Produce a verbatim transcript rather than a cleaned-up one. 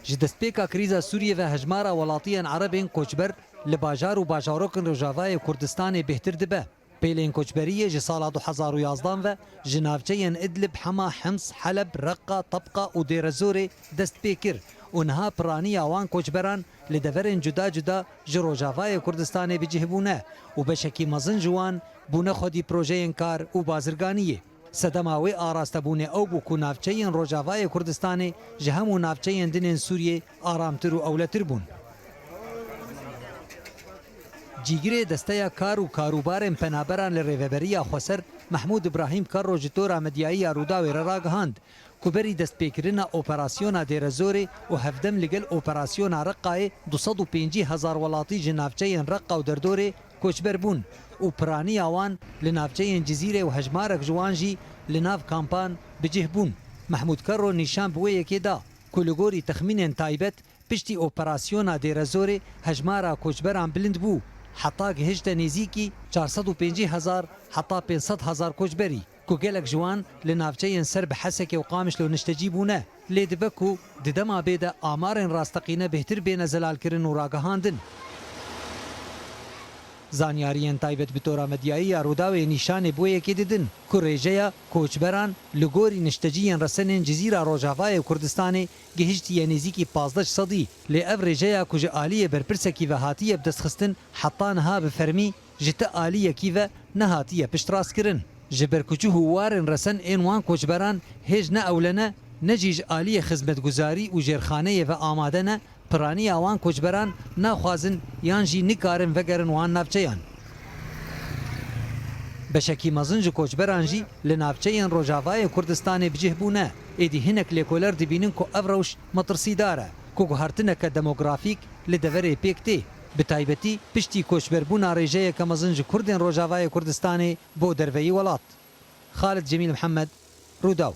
Ji destpêka krîza Sûriyê ve hejmara welatiyên Ereb ên koçber li bajar û bajarokên Rojavayê Kurdistanê bêhtir dibe. Pêlên koçberiyê ji sala du hezar û yazdan ve ji navçeyên Idlib, Hema, Hims, Heleb, Reqqa, Tebqa û Dêrezorê dest pê kir û niha piraniya wan koçberan li deverên cuda cuda ji Rojavayê Kurdistanê bi cih bûne û beşekî mezin ji wan bûne xwedî projeyên kar û bazirganiyê. Sedema wê arastebûnê ew bû ku navçeyên Rojavayê Kurdistanê ji hemû navçeyên din ên Sûriyê aramtir û ewletir bûn. Cîgirê Desteya Kar û Karûbarên Penaberan li Rêveberiya Xweser Mehmûd Îbrahîm Kerro ji tora medyayî ya Rûdawê re ragihand ku berî destpêkirina operasyona Dêrezorê û hevdem li gel operasyona Reqqayê du sed û pêncî hezar welatî ji navçeyên Reqqa û derdorê koçber bûn û piraniya wan li navçeyên Cizîrê û hejmarek ji wan jî li nav kampan bi cih bûn. Mehmûd Kerro nîşan bi wê yekê da ku li gorî texmînên taybet, piştî operasyona Dêrezorê hejmara koçberan bilind bû, heta gihişte nêzîkî çar sed û pêncî hezar heta pênc sed hezar koçberî, ku gelek ji wan li navçeyên ser bi Hesekê û Qamişlo niştecî bûne. Lê dibe ku di dema bê de amarên rasteqîne bêhtir bêne zelalkirin û ragihandin. Zanyariyên taybet bi tora medyayî ya Rûdawê nîşanê bi wê yekê didin ku rêjeya koçberan li gorî nişteciyên resenên Cizîra Rojavayê Kurdistanê gihiştiye nêzîkî pazdeh sedî. Lê ev rêjeya ku ji aliyê berpirsekî ve hatiye bidestxistin, heta niha bi fermî ji ti aliyekî ve nehatiye piştrastkirin. Ji ber ku cih û warên resen ên wan koçberan hêj ne ewle ne, ne jî ji aliyê xizmetguzarî û jêrxaneyê ve amade ne, piraniya wan koçberan naxwazin yan jî nikarin vegerin wan navçeyan. Beşekî mezin ji koçberan jî li navçeyên Rojavayê Kurdistanê bi cih bûne. Êdî hinek lêkoler dibînin ku ev rewş metirsîdar e, ku guhertineke demografîk li deverê pêk tê. Bi taybetî piştî koçberbûna rêjeyeke mezin ji Kurdên Rojavayê Kurdistanê bo derveyî welat. Xalid Cemîl Mihemed, Rûdaw.